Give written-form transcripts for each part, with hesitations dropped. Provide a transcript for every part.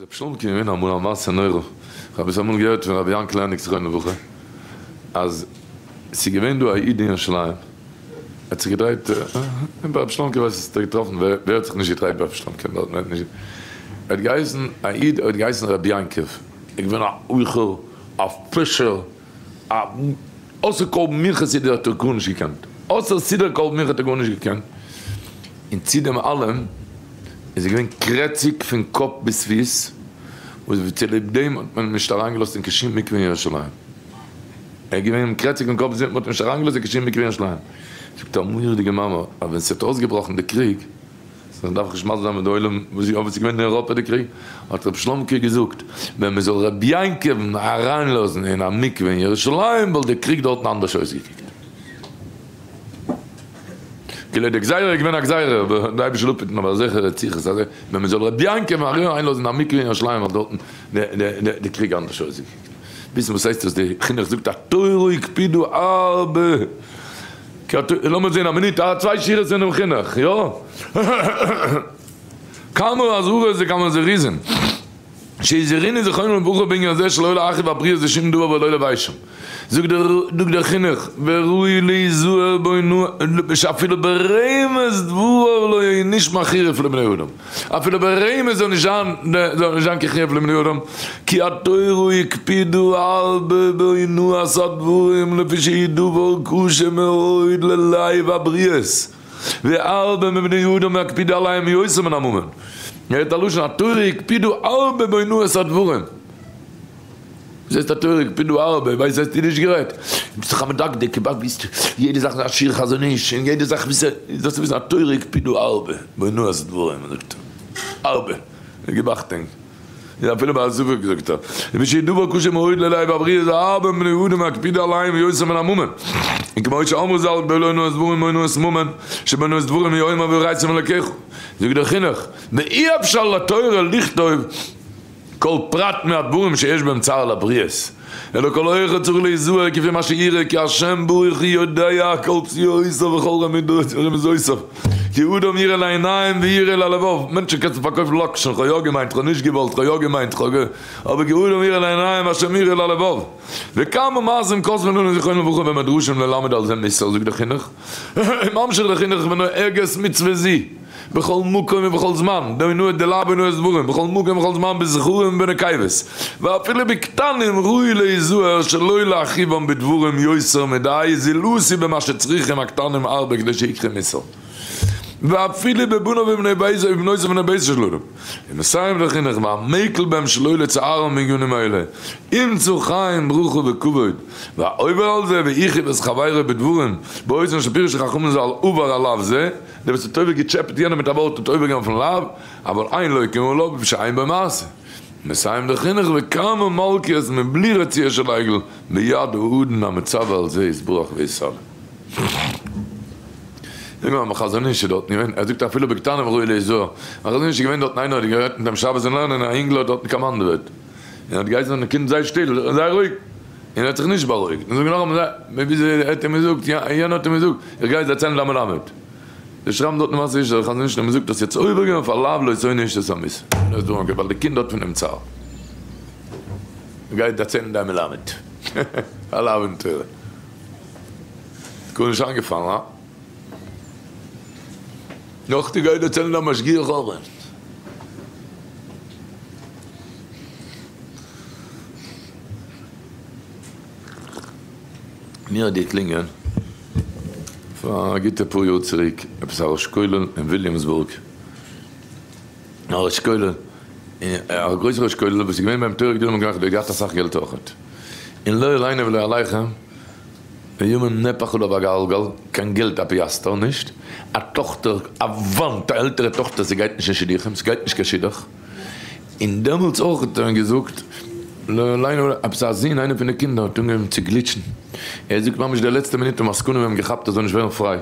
רבי שלומ'קע איז געווען אמאל א מעשה נורא, כ'האב עס אמאל געהערט פון רבי יענקל העניג זכרונו לברכה, אז ס'איז געווען דא א איד אין ירושלים, ער האט זיך געדרייט ביי רבי שלומ'קע, ווייס איך האט ער געטראפן, ווער האט זיך נישט געדרייט ביי רבי שלומ'קע, ער האט געהייסן א איד, ער האט געהייסן רבי יעקב, ער איז געווען א הויכער, א פישער, א אויסער קרבן מנחה סידור האט ער גארנישט געקענט, אויסער סידור קרבן מנחה האט ער גארנישט געקענט, און צו דעם אלעם איז ער געווען קרעציג פון קאפ ביז פיס, וואס צוליב דעם האט מען אים נישט אריינגעלאזט אין קיין שום מקווה אין ירושלים, ער איז געווען קרעציג פון קאפ ביז פיס, מען האט אים נישט אריינגעלאזט אין קיין שום מקווה אין ירושלים, זאגט א מורא'דיגע מאמר אז ווען ס'האט אויסגעבראכן די קריג, סאו דארף איך נישט מסביר זיין מיט די עולם וואס איז געווען אין אירופה די קריג, האט רבי שלומ'קע געזאגט ווען מען זאל רבי יעקב'ן אריינלאזן אין א מקווה אין ירושלים וואלט די קריג דארטן אנדערש אויסגעקוקט. כאילו די גזירה איז געווען א גזירה, אבער די אייבישטער זאל אפהיטן אבער אזעלכע רציחות אזוי ווען מען זאל רבי יעקב'ן אריינלאזן אין א מקווה אין ירושלים וואלט דארטן די קריג אנדערש אויסגעקוקט. וויסן וואס הייסט עס די חינוך זאגט התורה הקפידו הרבה. לאמיר זעהן א מינוט א צוויי שורות אינעם חינוך, יא? כמה אזהרות וכמה זירוזים שהזהירונו זכרונו לברכה בענין זה שלא להרחיב הבריות בשום דבר ולא לביישם, זאגט דער חינוך וראוי להיזהר בו שאפילו ברמז דבריו לא יהיה נשמע חירוף לבני אדם. אפילו ברמז זאל נישט זיין זאל נישט זיין קיין חיוב לבני אדם, כי התורה הקפידו הרבה בהונאת הדברים לפי שהיא דבר קשה מאוד ללב הבריות, והרבה מבני אדם יקפידו עליהם יותר מן הממון. הערט א לשון התורה הקפידו הרבה בהונאת הדברים. וואס הייסט התורה הקפידו הרבה? ווייסט הייסט אידיש גערעדט? ביסט דאך א מדקדק, ווייסט יעדע זאך איז א שיעור חזון איש, און יעדע זאך וויסט ער, זאלסטו וויסן התורה הקפידו הרבה בהונאת דברים, זאגט ער, הרבה, גיב אכטונג, איז אפילו ביי א ספק זאגט ער, לפי שהוא דבר קשה מאוד ללב הבריות והרבה מבני אדם יקפידו עליהם יותר מן הממון, און כמו שאמרו ז"ל גדולה אונאת דברים מאונאת ממון, שבאונאת דברים הוא אומר ויראת מאלקיך, זאגט דער חינוך, ואי אפשר לתורה לכתוב כל פרט מהדברים שיש בהם צער לבריות, אלא כל אחד צריך להיזהר כפי מה שיראה כי השם ברוך הוא יודע כל פסיעותיו וכל רמיזותיו, כי אדם יראה לעיניים ויראה ללבב, מענטשן קענסטו פארקויפן לאקשן, כ'האב יא געמיינט, כ'האב נישט געוואלט, כ'האב יא געמיינט, כ'האב גע. אבער כי אדם יראה לעיניים והשם יראה ללבב. וכמה מעשים כותבין לנו זכרונם לברכה במדרשים ללמד על זה מוסר, זאגט דער חינוך, ממשיך דער חינוך ונוהגת מצוה זו. בכל מקום ובכל זמן, דהיינו דלאו אונאת דברים, בכל מקום ובכל זמן בזכרים ובנקבות, ואפילו בקטנים ראוי להיזהר שלא להרחיבם בדברים יותר מדי, זולתי במה שצריכים הקטנים הרבה כדי שיקחו מוסר, ואפילו בבניו ובני ביתו ובנותיו ובני ביתו של אדם, ומסיים דער חינוך והמקל בהם שלא לצערם בענינים האלה, ימצא חיים ברכה וכבוד, והעובר על זה והרחיב את חברו בדברים באופן שפירשו חכמים ז"ל עבר עליו זה, דער וואס האט עובר געטשעפעט יענעם מיט א ווארט האט עובר געווען אויפן לאו, אבל אין לוקין עליו מפני שאין בו מעשה. מסיים דער חינוך וכמה מלקיות מבלי רציעה של עגל ביד האדון המצווה על זה יתברך ויתעלה. זאג נאר, חזון איש איז דארטן געווען, ער זאגט אפילו בקטנים ראוי להיזהר, חזון איש איז געווען דארטן איינער האט גערעדט מיט אים שבת אין לערנען א אינגל האט דארטן קאמאנדעוועט און האט געהייסן זיין קינד זיי שטיל זיי רואיג און ער האט זיך נישט בארואיגט און זאג נאכאמאל זיי וויאזוי ער האט אים געזאגט יענער האט אים געזאגט איך גיי דערציילן דיין מלמד זיי שרייבן דארט אין מעשה איש דער חזון איש האט אים געזאגט האסט יעצט עובר געווען אויף א לאו לא תונו איש את עמיתו ווייל די קינד האט פון אים צער איך גיי דערציילן דיין מלמד א לאו אין תורה גארנישט איינגעפאלן הא? נאך די גיי דערציילן דיין משגיח אויך. מיר האט געקלינגען פאר א גוטע פאר יאר צוריק עפעס א ראש כולל אין וויליאמסבורג, א ראש כולל, א גרויסע ראש כולל וואס איז געווען ביים תורה גדולים גלייך, דער האט געהאט אסאך געלט אויכעט, און לא עלינו ולא עליכם, לימים נהפך עליו הגלגל, קיין געלט א פיאסטער נישט, א טאכטער א וואנט, א עלטערע טאכטער ס'גייט נישט אין שידוכים, ס'גייט נישט קיין שידוך. און דעמאלטס אויך האט ער געזאגט ליינען עפעס א זון איינער פון די קינדער האט אנגעהויבן צו גליטשן, ער זאגט ממש די לעצטע מינוט האבן עסקנים אים געכאפט ער זאל נישט ווערן פריי,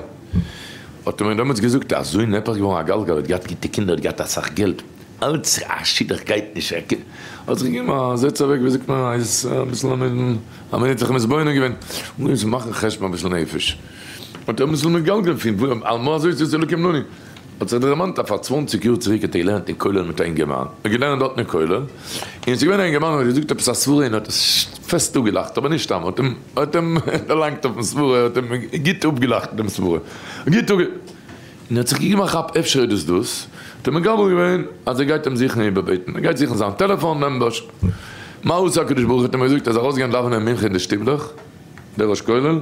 האט ער מיר דעמאלטס געזאגט אזוי נהפך געווארן א גלגל, ער האט געהאט גוטע קינדער ער האט געהאט אסאך געלט, אלץ א שידוך גייט נישט, ער האט זיך געגעבן א זעץ אוועק ווי זאגט מען איז אביסל א מינוט זיך מתבונן געווען, אנגעהויבן צו מאכן חשבון אביסל נפש, האט ער אביסל מגלגל פון וואו על מה אזוי צו אלוקים לנו. האט זיך דערמאנט אז פאר צוואנציג יאר צוריק האט ער געלערנט אין כולל מיט א אינגערמאן, ער האט געלערנט דארטן אין כולל, און עס איז געווען א אינגערמאן וואס האט געזאגט עפעס א סברה און האט עס פעסט אפגעלאכט, אבער נישט סתם, האט אים האט אים דערלאנגט אויפן סברה, האט אים גוט אפגעלאכט דעם סברה, גוט אפגע. און ער האט זיך געגעבן א כאפ אפשר איז דאס דאס, האט ער מקבל געווען אז ער גייט אים זוכן איבערבעטן, ער גייט זוכן זיין טעלעפאן number, מה עשה הקדוש ברוך הוא האט אים געזאגט ער זאל ארויסגיין דאווענען מנחה אין די שטיבלעך, דער ראש כולל, און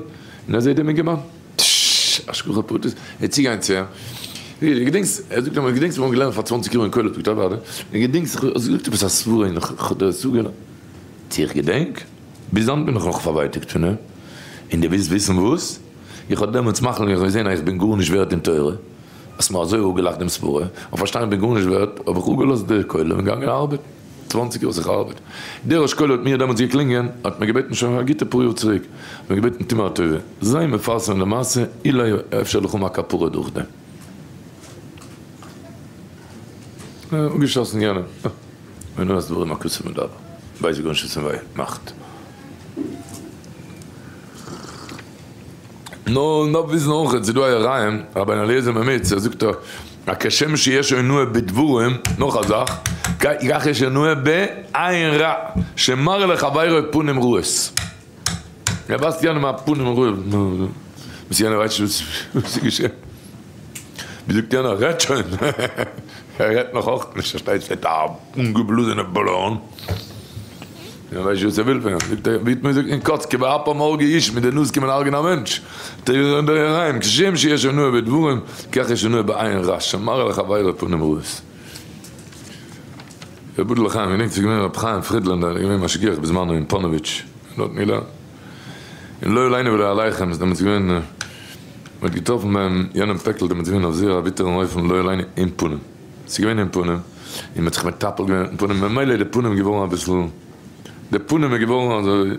ער זעט דעם אינגערמאן. טששש, השגחה פרטית, ער צוגיין צו אים, ווי, געדענקסט, ער זאגט אים, געדענקסט מיר האבן געלערנט פאר צוואנציג יאר אין כולל, זאגט ער אוודאי, און געדענקסט איך האב געזאגט עפעס א סברה און איך האב דיר עס צוגעלאזט, צו איך געדענק? ביז היינט בין איך נאך פארווייטאגט פון אים, און דו ווילסט וויסן וואס? איך האב דעמאלטס מחליט געווען, איך האב געזען אז איך בין גארנישט ווערט אין תורה, האסט מיר אזוי אפגעלאכט דעם סברה, און פארשטאנען איך בין גארנישט ווערט, האב איך אפגעלאזט די כולל און געגאנגען ארבעטן. צוואנציג יאר וואס איך ארבעט. דער ראש כולל האט מיר דעמאלטס געקלינגען, האט מיר געבעטן שוין א גוטע פאר יאר צוריק, האט מיר געבעטן טו מיר א טובה, זיי מפרסם די מעשה, אולי אפשר לכם א כפרה דורך דעם. אפגעשאסן יענעם. און אז דברים הכתוב מדבר, ווייס איך גארנישט וואס און וויי מאכט. נו, נאר וויסן אויך, ס'איז דא א יראים, רבינו אליעזר ממיץ, ער זאגט א כשם שיש אונאה בדברים, נאך א זאך, כך יש אונאה בעין רע, שמראה לחבירו פנים רעות. ער ווייזט יענעם א פנים רעות, וואס יענער ווייסט נישט וואס איז געשען. ווי זאגט יענער, רעדט שוין. ער רעדט נאך אויך נישט, פארשטייט זיך, א אנגעבלאזענע באלאן. יענער ווייסט נישט וואס ער וויל פון אים. זאגט ער, ווי האט מען געזאגט אין קאצק, באפם הרגו איש, מיט די נאז קען מען הרג'ענען א מענטש. זאגט ער אריין, כשם שיש אונאה בדברים, כך יש אונאה בעין רע, שמראה לחבירו פנים רעות. ר' יודל לחיים, געדענקט ס'איז געווען ר' חיים פרידלענדער, איז געווען משגיח בזמנו אין פאנאוויטש, דארט געלערנט. און לא עלינו ולא עליכם איז דעמאלטס געווען, מען האט געטראפן ביים יענעם פעקל דעמאלטס געווען אויף זייער א ביטערן אופן לא עלינו אין פנים, ס'איז געווען אין פנים, און מען האט זיך מטפל געווען מיטן פנים, ממילא איז די פנים געווארן אביסל, די פנים איז געווארן אזוי,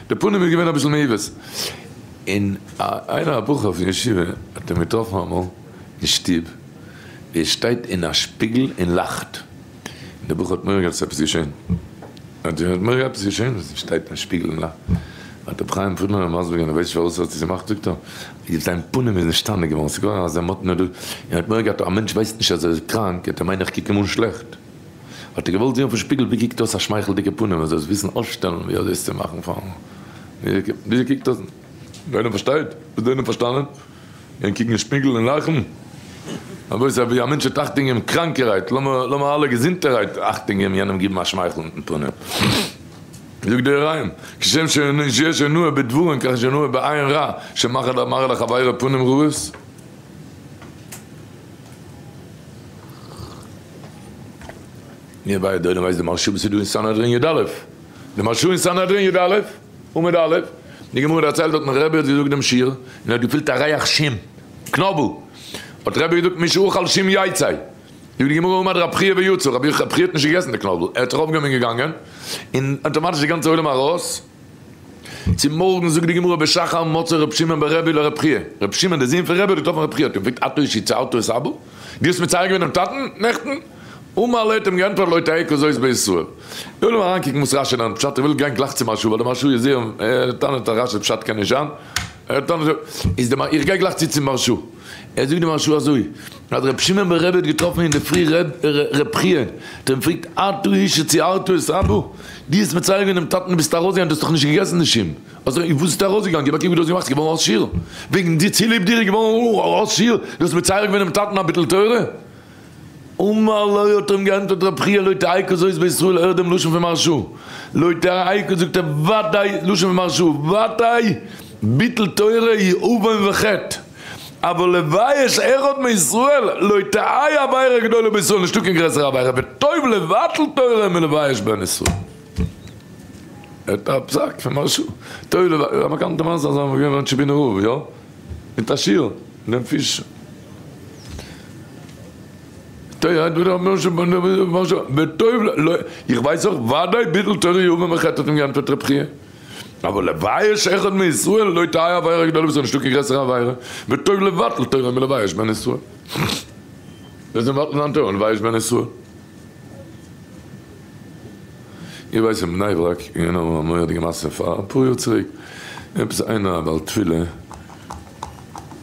די פנים איז געווען אביסל מעוות, און איינער א בחור פון ישיבה האט אים געטראפן אמאל אין שטוב, ווי ער שטייט אין א שפיגל און לאכט. און דער בחור האט מורא געהאט ס'איז עפעס געשען. האט ער מורא געהאט עפעס געשען וואס שטייט אין שפיגל און לאכט. האט רבי חיים פרידמאן אים מסביר געווען ער ווייסט נישט פארוואס ער האט עס געמאכט זאגט ער, זיין פנים איז נשתנה געווארן ס'איז געווארן אזא מאדנע דא, און ער האט מורא געהאט א מענטש ווייסט נישט אז ער איז קראנק וועט ער מיינען איך קוק אים אן שלעכט. האט ער געוואלט זען אויפן שפיגל ווי קוקט אויס א שמייכלדיגע פנים ער זאל עס וויסן אויסשטעלן ווי אזוי עס צו מאכן פאר וויאזוי קוקט אויס. דער עולם פארשטייט? האט דער עולם פארשטאנען? און קוקן אין שפיגל און לאכן? רבותי ווי א מענטש האט אכטונג געבן קראנקערהייט, לאמיר אלע געזונטערהייט אכטונג געבן יענעם גיבן א שמייכל מיטן פנים. זאגט דער רמב ם, כשם שיש אונאה בדברים כך יש אונאה בעין רע, שמראה לחבירו פנים רעות. מיר ביידע דער עולם ווייסט די מהרשא וואס איז דא אין סנהדרין י א, די מהרשא אין סנהדרין י א, עמוד א', די גמרא דערציילט דארטן רבי האט געזאגט דעם שיעור און האט געפילט א ריח שום, קנאבל, האט רבי געזאגט מי שאכל שום יצא, זאגט די גמרא עמד רב חייא ויצא, רבי חייא האט נישט געגעסן די קנאבל, ער האט זיך אויפגעהויבן און געגאנגען, און אטאמאטיש די גאנצע עולם ארויס, צומארגנס זאגט די גמרא בשחר מצא ר' שמעון ברבי לרב חייא, ר' שמעון דער זון פון רבי האט געטראפן רב חייא האט אים געפרעגט אתה הוא שצערת את אבא, דו האסט מצער געווען דעם טאטן נעכטן? אמר ליה האט אים געענטפערט לא תהא כזאת בישראל. איך וויל נאר אריינקוקן וואס רשי לערנט פשט, איך וויל גיין גלייך צו מהרשא ווייל די מהרשא איז זייער, ער טענה'ט אז רשי פשט קען נישט זיין, ער טענה'ט איז די איך גיי גלייך צו צום מהרשא, ער זאגט די מהרשא אזוי, אז ר' שמעון בן רבי האט געטראפן אינדערפרי ר' ר' חייא, האט ער אים געפרעגט אתה הוא שצערת את אבא, דו האסט מצער געווען דעם טאטן דו ביסט ארויסגעגאנגען דו האסט דאך נישט געגעסן די שום, אזוי וואס ביסטו ארויסגעגאנגען גיב א קוק ווי דו האסט געמאכט ס'איז געווארן אויס שיעור, וועגן דיר צוליב דיר איז געווארן אויס שיעור, דו האסט מצער געווען דעם טאטן א ביטול תורה. אמר לו האט אים געענטפערט רב חייא לא תהא כזאת בישראל הער דעם לשון פון מהרשא לא תהא כזאת זאגט ער ודאי לשון פון מהרשא ודאי ביטול תורה היא עוון וחטא אבל לבייש אחד מישראל לא תהא עבירה גדולה בישראל נישטא קיין גרעסערע עבירה וטוב לבטל תורה מלבייש בן ישראל. הערט א פסק פון מהרשא טוב לבטל א באקאנטע מעשה אזא געווען ביים טשעבינער רב יא? מיט א שיעור דעם פיש. איך ווייס אויך וודאי ביטול תורה יאווען וחטא האט אים געענטפערט רב חייא אבל לבייש אחד מישראל לא תהא עבירה גדולה בישראל נישטא קיין גרעסערע עבירה וטוב לבטל תורה מלבייש בן ישראל דאס איז מבטל זיין תורה לבייש בן ישראל. איך ווייס אין בני ברק איז געווען א מורא'דיגע מעשה פאר אפאר יאר צוריק, עפעס איינער א בעל תפילה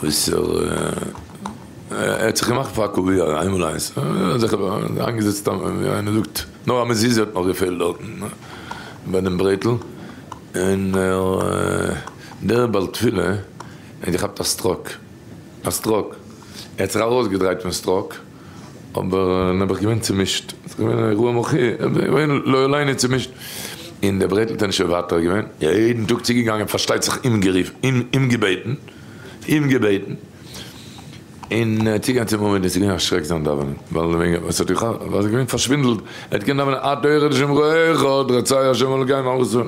וואס ער. ער האט זיך געמאכט פאר א קוביה איינמאל איינס, זיך איינגעזעצט ווי איינער זאגט, נאר א מזוזה האט נאך געפעלט דארטן ביי דעם ברעטל, און דער בעל תפילה האט געכאפט א stroke, א stroke, ער האט זיך ארויסגעדרייט פון stroke, אבער נעבעך געווען צומישט, ס'איז געווען א אירוע מוחי, געווען לא עלינו צומישט, און דער ברעטל האט נישט מוותר געווען, יעדן טאג צוגעגאנגען פארשטייט זיך אים גערופן, אים געבעטן, אים געבעטן, און צוגעגאנגען צום עמוד און ס'איז געווען א שרעק זיין דאווענען, ווייל עס האט געכאפט, ווייל ער איז געווען פארשווינדלט, ער האט געקענט דאווענען אתה אחד ושמך אחד, רצה ה' אלוקינו מלכות ישראל.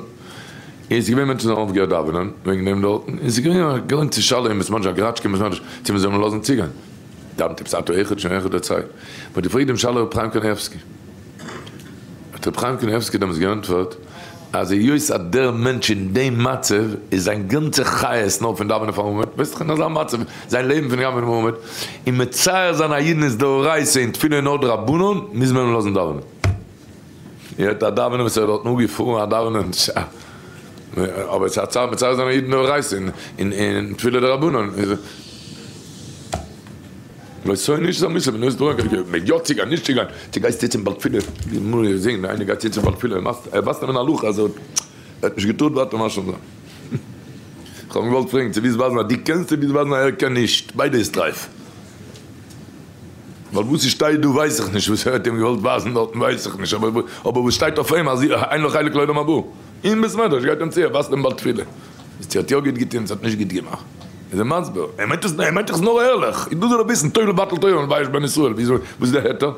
און ס'איז געווען מענטשן וואס האבן אויפגעהערט דאווענען וועגן דעם דארטן, און ס'איז געווען א גאנצע שאלה אין בית מדרש, א גראטשקע אין בית מדרש, צו מ'זאל אים לאזן צוגיין. דאווענט עפעס אתה אחד ושמך אחד רצה. מ'האט געפרעגט דעם שאלה ר' חיים קנייבסקי. האט ר' חיים קנייבסקי דעמאלטס געענטפערט, אז היות אז דער מענטש אין דעם מצב איז זיין גאנצע חיות נאר פון דאווענען פארן עמוד, ווייסט דאך אין אזא מצב זיין לעבן פון דאווענען פארן עמוד, און מצער זיין א אידן איז דאורייתא און תפילה איז נאר דרבנן, מוז מען אים לאזן דאווענען. איר הערט א דאווענען וואס ער האט דארטן אפגעפארן א דאווענען שא. אבער עס איז א צער מצער זיין א אידן דאורייתא און תפילה דרבנן. לא שונא איש את עמיתו בנאות דברים כאלה, מעג יא צוגיין נישט צוגיין, צו גייסטו צום בעל תפילה, אמאל איך זעהן ווי איינער גייט צו צום בעל תפילה, ער ווייזט אים אין הלכה אז ער האט נישט געטארט ווייטער משלים זיין. איך האב אים געוואלט פרעגן צו ווילסט ווייזן אז דו קענסט צו ווילסט ווייזן אז ער קען נישט, ביידע איז טרייף. ווייל וואס ס'שטייט דא ווייס איך נישט, וואס ער האט אים געוואלט ווייזן דארטן ווייס איך נישט, אבער וואס שטייט אויף אים אז אין לו חלק לעולם הבא, אין בית מדרש גייט אים צו ער ווייזט דעם בעל תפילה, איז צו האט יא גוט געטון צו האט נישט גוט געמאכט, איז ער מסביר, ער מיינט עס ער מיינט עס נאר ערליך, איז דא זאל ער וויסן טוב לבטל תורה מבייש בן ישראל, וויאזוי וואס איז דער היתר?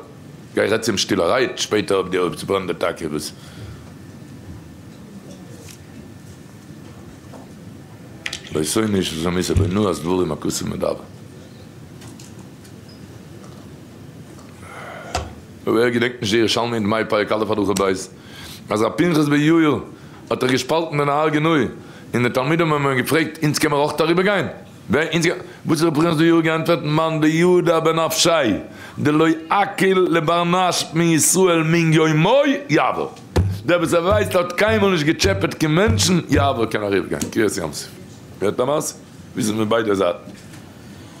גיי רעד צו אים שטילערהייט שפעטער אויב די אויב ס'ברענט די טאקע וואס. לא שונא איש את עמיתו בהונאת דברים הכתוב מדבר. ווער געדענקט נישט די ירושלמי אין דמאי פרק א' הלכה ב' אז ר' פנחס בן יאיר האט זיך געשפאלטן די נהר גינוי און די תלמידים האבן אים געפרעגט אונז קען מיר אויך אריבער גיין? ווער אונז קען? וואס האט ר' פנחס בן יאיר געענטפערט מאן דידע בנפשיה דלא אקיל לבר נש מישראל מן יומו יעבור דער וואס ער ווייסט האט קיינמאל נישט געטשעפעט קיין מענטשן יעבור קען אריבער גיין קריעת ים סוף געהערט א מעשה? וויסן פון ביידע זייטן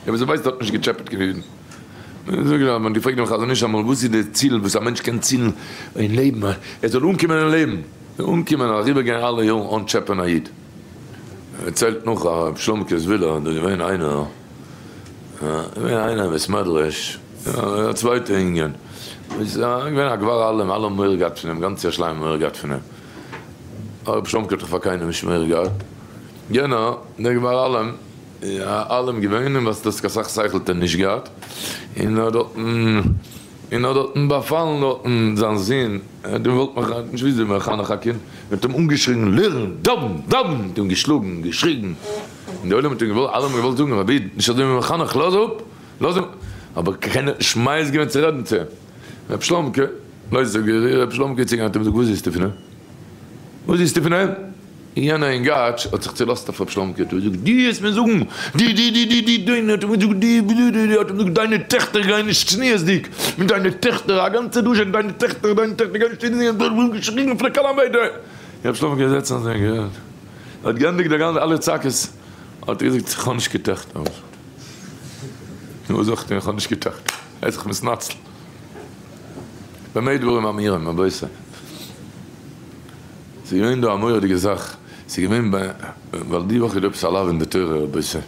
דער וואס ער ווייסט האט נישט געטשעפעט קיין אידן. זאג איך, מ'האט געפרעגט דעם חזון איש אמאל וואס איז די ציל וואס א מענטש קען צילן אין לעבן ער זאל אנקומען אין לעבן, אנקומען אריבערגיין אלע יארן אן טשעפען א איד. ער דערציילט נאך הרב שלומ'קע זוויהלער דא געווען איינער, געווען איינער אין בית מדרש, א צווייטע ענין, איז געווען א גבר אלם, אלע האבן מורא געהאט פון אים, גאנץ ירושלים האט מורא געהאט פון אים, הרב שלומ'קע האט דאך פאר קיינעם נישט מורא געהאט, יענער, דער גבר אלם, אלעם געווען און וואס דאס אסאך שכל האט ער נישט געהאט, און האט דארטן און האט דארטן באפאלן דארטן זיין זון, ער האט געוואלט מחנך, נישט וויאזוי מחנך א קינד, מען האט אים אנגעשריגן לערן, דאוון, דאוון, האט אים געשלאגן, געשריגן, און די עולם האט אים געוואלט, אלע האבן געוואלט זאגן רבי נישט אזוי מען מחנך, לאז אפ, לאז אים, אבער קיינער האט נישט מעז געווען צו רעדן צו אים, רבי שלומ'קע, לא זאג, רבי שלומ'קע איז צוגעגאנגען האט אים געזאגט וואס זוכסטו פון אים? וואס זוכסטו פון אים? און יענער אינגאטש האט זיך צולאזט אויף ר' שלומ'קע, האט ער געזאגט, דו וועסט מיר זאגן, דו דו דו דו דו דיינע, האט ער געזאגט, דו דו דו דו, האט ער געזאגט, דיינע טעכטער גייען נישט צניעות'דיג, מיט דיינע טעכטער, א גאנצע דרשה, דיינע טעכטער, דיינע טעכטער גייען נישט צניעות'דיג, האט ער געשריגן פון די קאלאמבע, און ר' שלומ'קע איז געזעצן אזוי און געהערט, ער האט געענדיגט די גאנצע אלע צעקות, האט ער געזאגט, איך האב נישט קיין טעכטער, נו זאגט ער, איך האב נישט קיין טעכטער, ער איז זיך מתנצל, במה דברים אמורים, רבותי. ס'איז געווען דא א מורא'דיגע זאך, ס'איז געווען ביי, ווייל די וואך איז דא עפעס א לאו אין די תורה רבותי,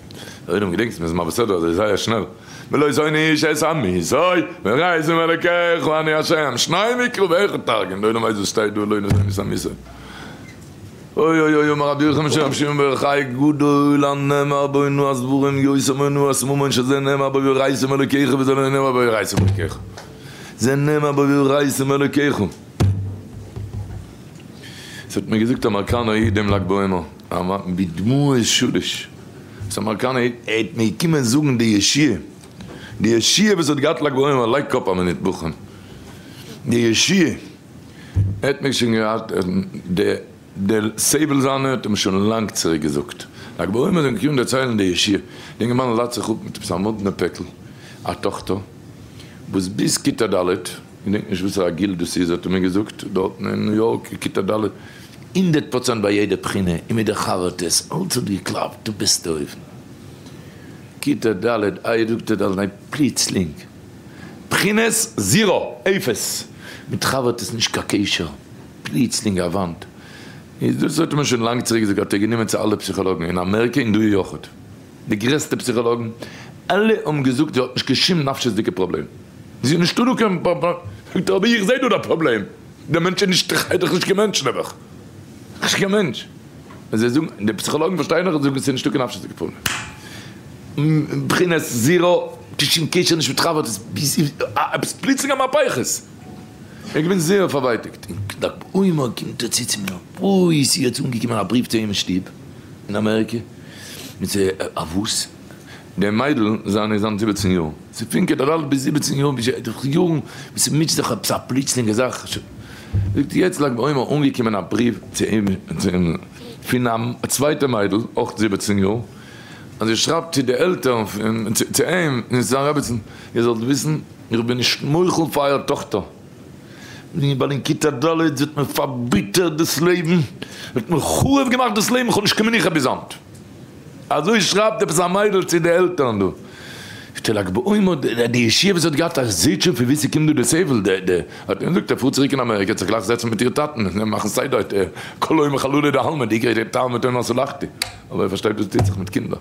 דער עולם געדענקט מ'איז מעביר סדרה אזוי זייער שנעל, ולא תונו איש את עמיתו, ויראת מאלקיך אני ה', שנים מקרא ואחד תרגום, דער עולם ווייסט וואס שטייט דא לא תונו איש את עמיתו. אוי אוי אוי אמר רבי יוחנן בשם רבי שמעון בר יוחאי גדול הנאמר בהונאת דברים יותר מהונאת ממון שזה נאמר בו ויראת מאלקיך וזה לא נאמר בו ויראת מאלקיך זה נאמר בו ויראת מאלקיך. ס'האט מיר געזאגט אמעריקאנער איד דעם לג בעומר, בדמעות שליש, ס'איז אמעריקאנער איד, ער האט מיר געקומען זאגן די ישועה, די ישועה וואס האט געהאט לג בעומר, לייג קאפ א מינוט בחורים, די ישועה, ער האט מיר שוין געהאט, די די סבל זיינע האט אים שוין לאנג צוריק געזאגט, לג בעומר זענען געקומען דערציילן די ישועה, די אינגערמאן לאזט זיך אפ מיט עפעס א מאדנע פעקל, א טאכטער, וואס ביז כיתה ד', געדענק נישט וואסערע א גיל דאס איז האט ער מיר געזאגט דארטן אין ניו יארק כיתה ד', 100% ביי יעדע בחינה און מיט די חבר'טעס, אלץ האט געקלאפט דו ביסט אויבן. כיתה ד', איי זאגט ער דארט פלוצלינג, בחינת zero, אפס, מיט חבר'טעס נישט קיין קשר, פלוצלינג א וואנט, איז דאס האט מען שוין לאנג צוריק געזאגט האט ער גענומען צו אלע פסיכאלאגן אין אמעריקע און דא אויכעט, די גרעסטע פסיכאלאגן, אלע האבן געזאגט זי האט נישט קיין שום נפשיות'דיגע פראבלעם, זי האט נישטא דא קיין פראבלעם, זאגט ער אבער איך זעה דא די פראבלעם, דער מענטש איז נישט, איז דאך נישט קיין מענטש נעבעך, נישט קיין מענטש. און זיי זאגן, די פסיכאלאגן פארשטייען דאך און זאגן ס'איז נישטא קיין נפשיות'דיגע פראבלעם. בחינת zero, קיין שום קשר נישט מיט חבר'טעס, ביז עפעס פלוצלינג א מהפכות. ער איז געווען זייער פארווייטאגט. און ל"ג בעומר קומט ער צו צו מיר, אוי ס'איז יעצט אנגעקומען א בריוו צו אים אין שטוב אין אמעריקע, מיט זיי א וואס? די מיידל זיינע איז היינט 17 יאר, ס'פון כיתה ד' ביז 17 יאר, ביז יארן וואס ס'מישט זיך עפעס א פלוצלינגע זאך, זאגט יעצט ל"ג בעומר אנגעקומען א בריוו צו אים פון א צווייטע מיידל אויך 17 יאר, אז זי שרייבט צו די עלטערן פון צו אים און צו זיין רעבעצן, איר זאלט וויסן איך בין נישט מוחל פאר אייער טאכטער, ווייל אין כיתה ד' זי האט מיר פארביטערט דאס לעבן, זי האט מיר חרוב געמאכט דאס לעבן, איך האב נישט קיין מנוחה ביז היינט. אזוי שרייבט עפעס א מיידל צו די עלטערן דא. שטעל ל"ג בעומר די ישיבה וואס האט געהאט א זעהט שוין פון ווי ס'קומט דא די סבל די די האט אים געזאגט ער פארט צוריק אין אמעריקע זיך גלייך זעצן מיט איר טאטן און מאכן סדר כל העומר חללי דעלמא די עיקר תלמוד תורה סלחתי אבער ער פארשטייט וואס טוט זיך מיט קינדער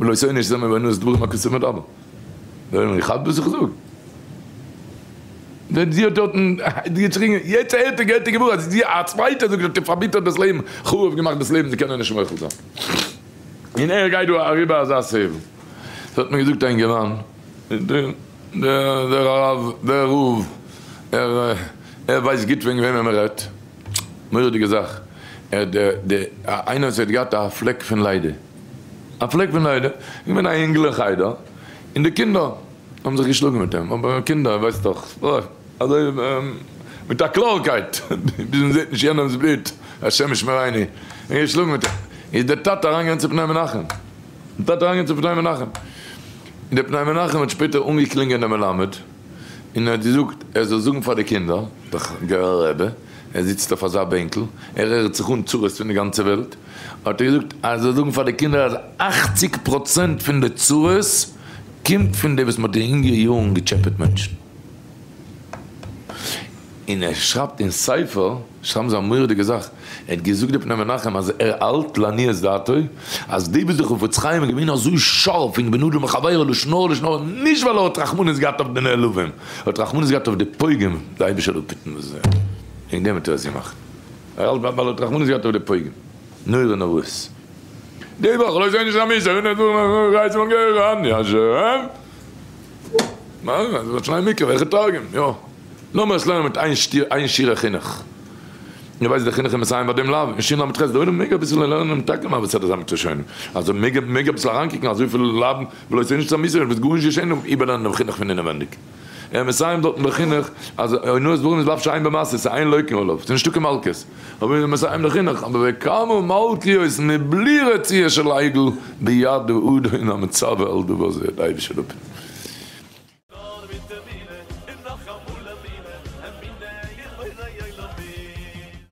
ולא תוני שזמר ואינו דברים הכתובים מדבר דער עולם איך כאפ וואס איך זאג. ווען זי האט דארטן געשריגן יעצט הערט ער געהערט די גמרא אז זי א צווייטער זאגט האט איר פארביטערט דאס לעבן חרוב געמאכט דאס לעבן זיי קענען נישט מוחל זיין און ער גייט דא אריבער אזא סבל ס'האט מיר געזאגט א אינגערמאן דער הרב דער רב ער ער ווייסט גוט וועגן וועמען מען רעדט מורא'דיגע זאך ער די די איינער וואס האט געהאט א פלעק פון לידה א פלעק פון לידה איז געווען א אינגל אין חדר און די קינדער האבן זיך געשלאגן מיט אים, אבער קינדער ווייסט דאך, אזוי מיט א קלארקייט, ביז מען זעט נישט יענעמ'ס בלוט, השם ישמרינו, און געשלאגן מיט אים, איז דער טאטע אריינגעגאנגען צו פני מנחם, דער טאטע אריינגעגאנגען צו פני מנחם, און דער פני מנחם האט שפעטער אנגעקלינגען דעם מלמד, און ער האט געזאגט ער זאל זאגן פאר די קינדער, דער גערער רבי, ער זיצט אויף אזא בענקל, ער הערט זיך אן צרות פון די גאנצע וועלט, האט ער געזאגט אז ער זאל זאגן פאר די קינדער אז 80% פון די צרות קומט פון די וואס מ'האט אין אינגע יארן געטשעפעט מענטשן. און ער שרייבט אין ספר, שרייבן זיי א מורא'דיגע זאך, ער האט געזאגט די פני מנחם אז ער האלט לעניות דעתו אז די וואס די חפץ חיים איז געווען אזוי שארף אין בין אדם לחבירו לשון הרע לשון הרע נישט ווייל ער האט רחמנות געהאט אויף די נעלבים, ער האט רחמנות געהאט אויף די פוגעים, די אייבישטער זאל אפהיטן וואס וועגן דעם האט ער עס געמאכט, ער האלט ווייל ער האט רחמנות געהאט אויף די פוגעים. נורא נוראות. די וואך לא זיי נישט א מיסע ווען ער זאגט רייס פון גערן השם. מה זה וואס שניי מקרא וועלכע תרגום יא. לאמיר עס לערנען מיט איין שטיר איין שיעור חינוך. איר ווייסט די חינוך איז מסיים ביי דעם לאו אין שין ל"ח די עולם מעג אביסל לערנען טאקע מה בסדר זיין מיט ראשונים. אז מעג מעג אביסל אריינקוקן אזויפיל לאו ולא זיי נישט א מיסע וועט גארנישט געשען איבערלערנען דעם חינוך פון אינעווענדיג. ער מסיים דארטן בחינוך אז אונאת דברים איז לאו שאין במעשה ס'איז אין לוקין עליו ס'איז נישטא קיין מלקות אבער מיר מסיים די חינוך אבער וכמה מלקיות מבלי רצועה של עגל ביד האדון המצווה על דבר זה די אייבישטער זאל אפהיטן.